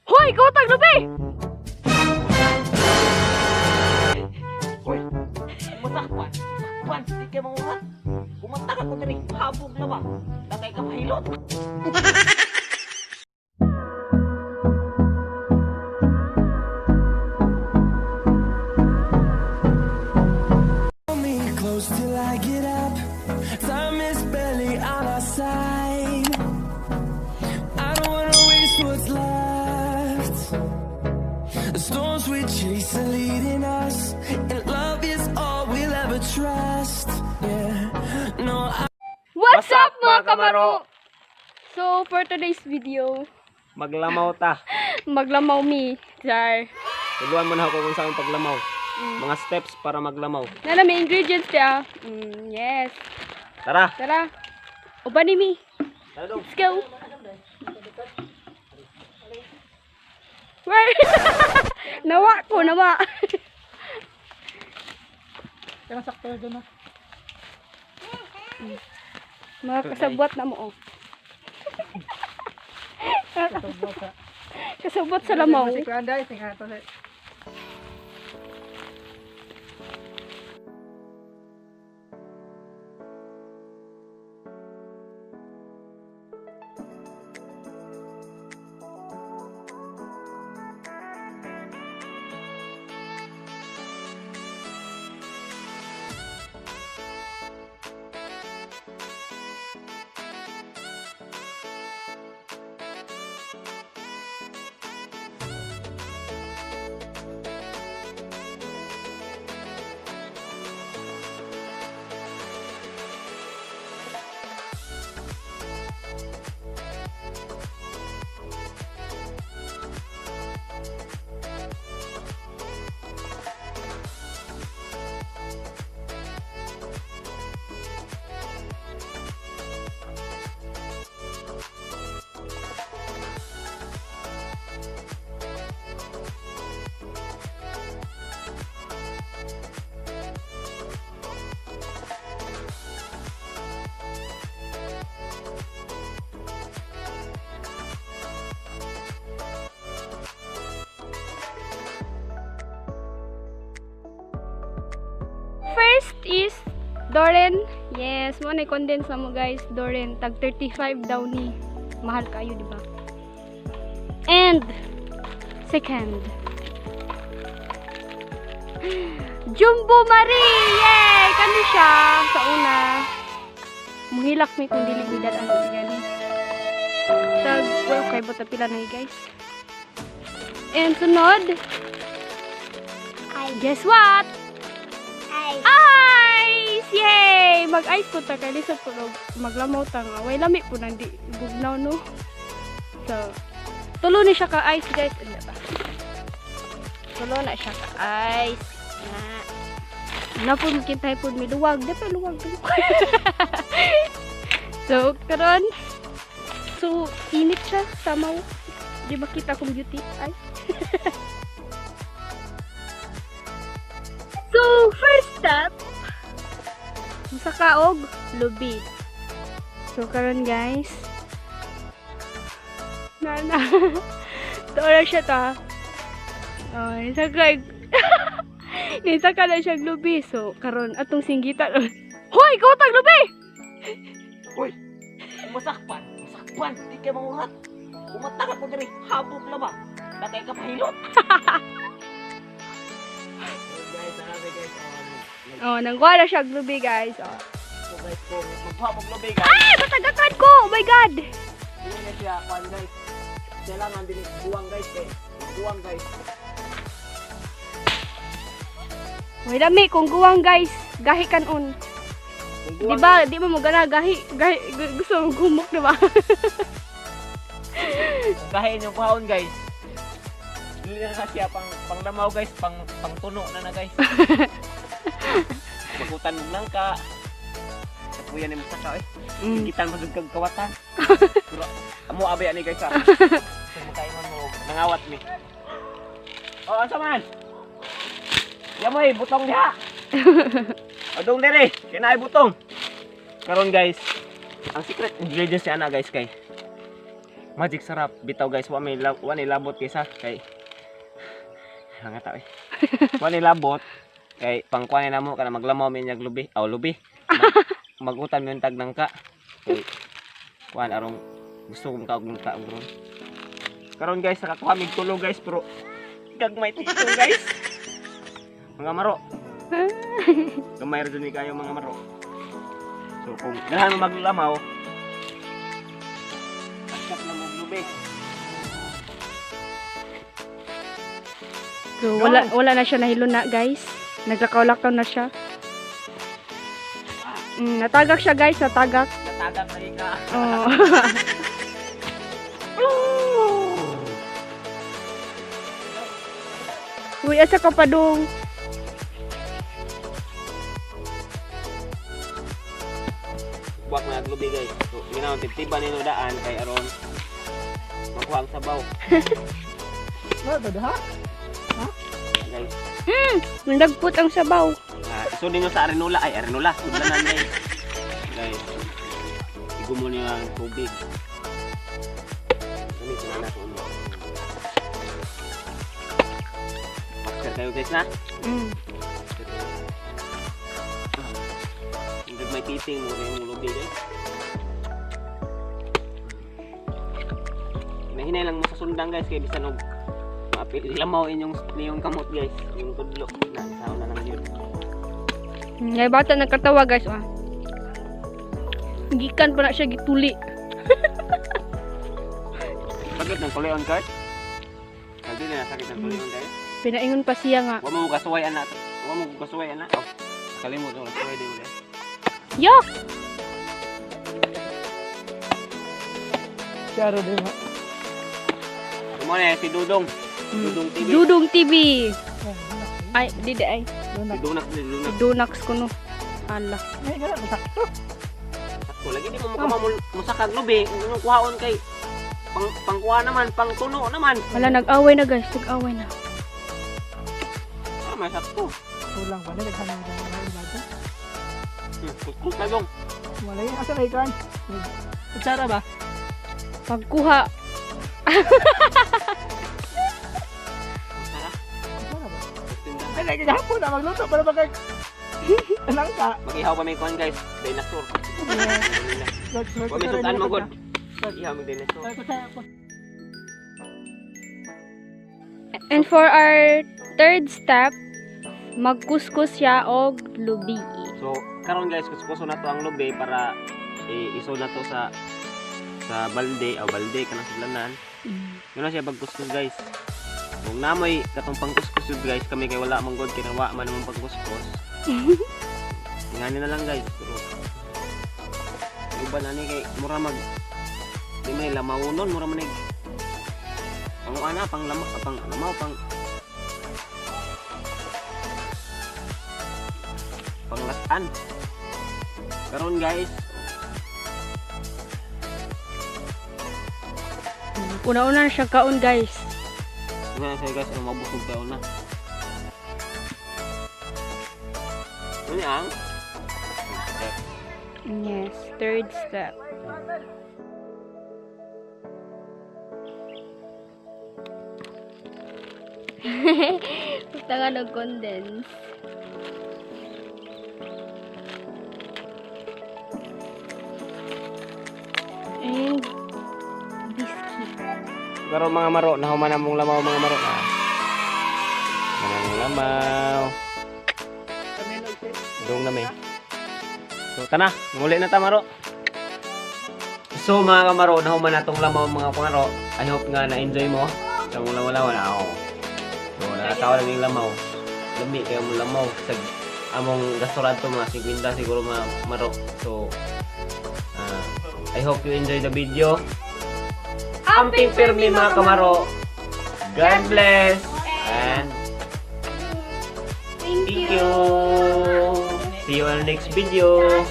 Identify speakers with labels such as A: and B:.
A: Hoy, kutag lubi!
B: Uy, masakpan. Masakpan, di kayo manguhat. Umatag ako diri, habog na ba? Tatay ka pahilot.
C: Hold me close till I get up. Time is barely on our side. I don't wanna waste what's left. The storms we chase are leading us, and love is all we'll ever trust. Yeah, no, I.
A: What's up, mga
D: mga kamaro?
A: kamaro? So, for today's video,
D: Maglamaw ta.
A: Maglamaw mi. Char.
D: Tuluan mo na ako kung saan paglamaw. Mga steps para maglamaw.
A: Nana, may ingredients siya. Yes.
D: Tara.
A: Tara. Uban ni mi.
D: Tara dong.
A: Let's go. Where? Nawa ko, nawa.
B: Kaya sakto doon na.
A: Mga kasabwat na mo, oh. Kasabwat sa lamaw. First is Doren. Yes, mo na condense na mo, guys. Doren tag 35 daw ni. Mahal kayo, di ba? And second, Jumbo Marie! Yay! Kani siya sa una. Muhilak mi kung dili mi dad ang gani. Tag well, kay bota pila na ni, guys. And sunod, guess what? Ice! Yay! Mag-ice po ta kay lisod po og maglamaw ta nga. Way lami po nang di bugnaw, no. So, tulo ni siya ka ice, guys. Ano ba? Tulo na siya ka ice. Na. Na po kintay po mi luwag. Di pa luwag. So, karon, so, init siya samaw. Di makita kong beauty. Ay. So, first step, musaka og lubi. So, karon, guys, na na, tuo na siya ta. Oh, nisaka, nisaka na siya og lubi. So, karon atong singgita. Hoy, kutag lubi!
B: Uy, masakpan. Masakpan, di kayo manguhat. Umatag ako diri, habog na ba? Tatay ka pahilot.
D: Guys, tara guys.
A: Oh, nangkuha na siya og lubi, guys. Oh.
B: So guys, kung maghabog na ba guys?
A: Ay, matagakan ko! Oh my God!
D: Hindi na siya kuan, guys. Kailangan din buwang, guys, kay buwang, guys.
A: May lami, kung guwang, guys, gahi kanon.
D: Kung
A: Di ba, di mo mo gana gahi, gahi, gusto mo gumok, di ba?
D: Gahin yung kuhaon, guys. Dili na na siya pang panglamaw, guys, pang pangtuno na na, guys. Magutan mo lang ka. Kapuyan ni mo saka eh. Gitan mo jud kag kawatan. Pero amo abi ani, guys, ha. So makaingon mo nangawat mi. Oh, asa man? Yamoy butong diha. Adong dere, kinaay butong. Karon, guys, ang secret ingredients niya na, guys, kay Magic sarap. Bitaw guys, wa may wa ni labot kaysa kay nga tao eh. Wa ni labot kay pangkuan na namo kana maglamaw mi niya lubi. Aw, lubi. Magutan mi tag nangka. Kay kuan arong gusto kong kaog ng kaog ron. Karon guys, nakakuha mig tulo guys, pero gagmay tito guys. Mga maro. Gamay ra jud ni kayo, mga maro. So kung ganahan mo maglamaw, paskat na mo lubi.
A: So, wala wala na siya nahiluna, guys. Naglakaw-lakaw na siya. Natagak siya, guys, natagak.
D: Natagak lagi ka.
A: Oh. Uy, asa ka pa dong?
D: Buwak na lubi guys. So, minaw tibtiban nino daan kay aron makuha ang sabaw.
B: Ha?
D: Guys.
A: Nagput ang sabaw.
D: Ah, so ninyo sa arenula ay arenula sudlanan guys. Guys. Igumo niyo ang tubig. Dali na nato uno. Master kayo guys na. Hindi may titing mo rin yung lubi guys. Hinahinay lang mo sa sundang guys kay bisan og maapil lamaw inyong niyong kamot guys, yung tudlo na sao na lang yun.
A: Ngay bata nagkatawa guys ah. Gikan pa na siya gituli.
D: Sakit ng kuleon card? Lagi na sakit ng kuleon guys.
A: Pinaingon pa siya nga.
D: Wa mo kasuway ana. Wa mo kasuway ana. Oh. Kalimot mo kasuway di mo.
A: Yok!
B: Charo din mo.
D: Tumo na si Dudong. Dudong TV.
A: Dudong TV. Ay, di di ay.
D: Si Dunak, si Dunak.
A: Si Dunax ko no. Ala.
B: Ay, gara sakto.
D: Sakto lagi di mo mukha mo musakag lubi, imong kuhaon kay pang pangkuha naman, pangtuno naman.
A: Wala, nag-away na guys, nag-away na.
D: Ah, may sakto.
B: Kulang pa na daghan na mga.
D: Kuskus na dong.
B: Wala yun asa na ikan. Kutsara ba?
A: Pagkuha.
D: Tara.
B: Kutsara ba? Ay, lagi gahapon na magluto para bagay. Anang ka.
D: Mag-ihaw pa may kuan guys, dinosaur. Wa may sudan mo god. Ihaw mag dinosaur.
A: And for our third step, magkuskus siya og lubi.
D: So, karon guys, kuskuso na to ang lubi para isod na to sa sa balde, o balde kanang sudlanan. Yun na siya pagkuskus guys. Kung namoy katong pangkuskus yun guys, kami kay wala man god kay wa man among pangkuskus. Ingani na lang guys, pero uban ani kay mura mag di man lamawnon, mura man pang ana, pang lama, pang lamaw, pang panglatan. Karon guys,
A: Una-una na siya kaon guys.
D: nga sa'yo guys, ano mabusog kayo na. Ano ang step.
A: Yes, third step. Basta nga nag-condense. And biscuit.
D: Karon mga maro, nahuman na mong lamaw mga maro. Ah. Nahuman mong lamaw. Dong na may. So tana, muli na ta maro. So mga kamaro, nahuman na tong lamaw mga kamaro. I hope nga na-enjoy mo. Sa mong lamaw na ako. So nakatawa lang yung lamaw. Lami kayo mong lamaw. Sa among restaurant to mga 50 siguro mga maro. So I hope you enjoy the video. Amping pirmi mga kamaro. God bless and
A: Thank
D: thank
A: you.
D: you. See you on the next video.